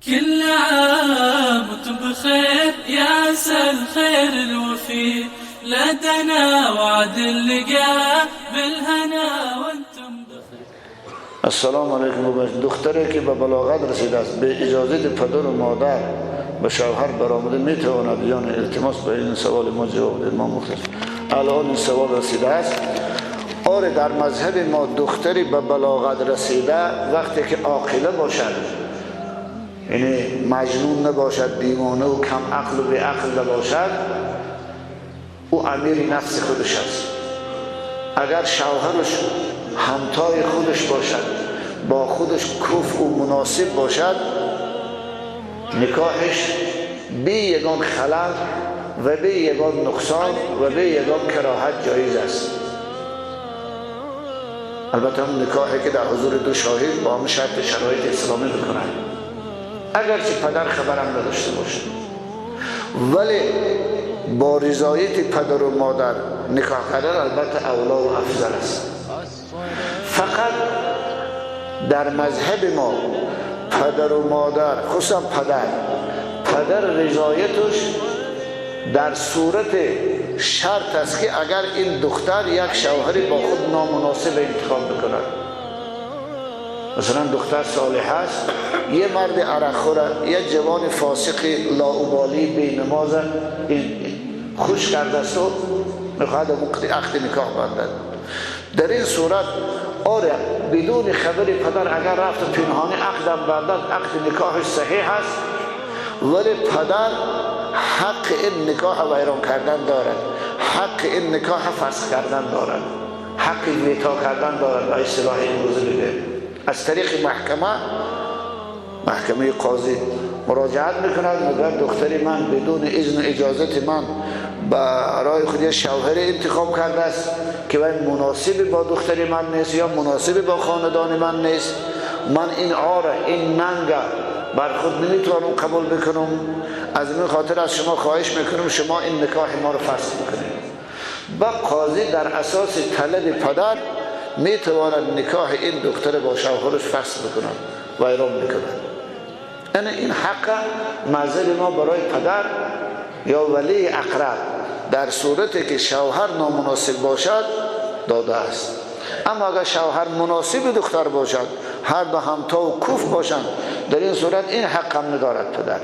كل عام وانتم بخير يا عسى الخير الوفي لدنا وعد اللقاء بالهنا وانتم بخير. السلام علیکم. دختری که به بلاغت رسیده است به اجازه پدر و مادر به شوهر برآمده میتواند یا نه؟ التماس به این سوال ما جواب دید. ما مختصر الان این سوال رسیده است. آره، در مذهب ما دختری به بلاغت رسیده وقتی که عاقله باشد، یعنی مجنون نباشد، دیوانه و کم عقل و بی عقل نباشد، او امیر نفس خودش است. اگر شوهرش همتای خودش باشد، با خودش کفء و مناسب باشد، نکاحش بی یگان خلل و بی یگان نقصان و بی یگان کراهت جایز است. البته هم نکاحی که در حضور دو شاهد با هم شرط شرایط اسلامی بکنند، اگرچه پدر خبرم نداشته باشه، ولی با رضایت پدر و مادر نکاح کردن البته اولا و افضل است. فقط در مذهب ما پدر و مادر، خصوصا پدر رضایتش در صورت شرط است که اگر این دختر یک شوهری با خود نامناسب انتخاب بکند. مثلا دختر صالح است، یه مرد عرقخوره، یه جوان فاسق لاابالی بی نماز خوش کرده است و میخواهد عقد نکاح بندد. در این صورت آره، بدون خبر پدر اگر رفت پنهانی عقدم بندد، عقد نکاحش صحیح است، ولی پدر حق این نکاح ویران کردن دارد، حق این نکاح فسخ کردن دارد، حق ویتا کردن دارد. با اصطلاح امروزی بگه از طریق محکمه قاضی مراجعت میکند، میگوید دختری من بدون اذن و اجازت من برای خود شوهر انتخاب کرده است که وی مناسب با دختری من نیست یا مناسب با خاندان من نیست. من این عاره، این ننگ بر خود نمیتوانم قبول بکنم. از این خاطر از شما خواهش میکنم شما این نکاح ما رو فسخ بکنید. با قاضی در اساس طلب پدر میتواند نکاح این دختر با شوهرش فسخ بکند و ویران بکند. یعنی این حق مذهب ما برای پدر یا ولی اقرب در صورتی که شوهر نامناسب باشد داده است. اما اگر شوهر مناسب دختر باشد، هر دو همتا و کفء باشند، در این صورت این حق هم ندارد پدر.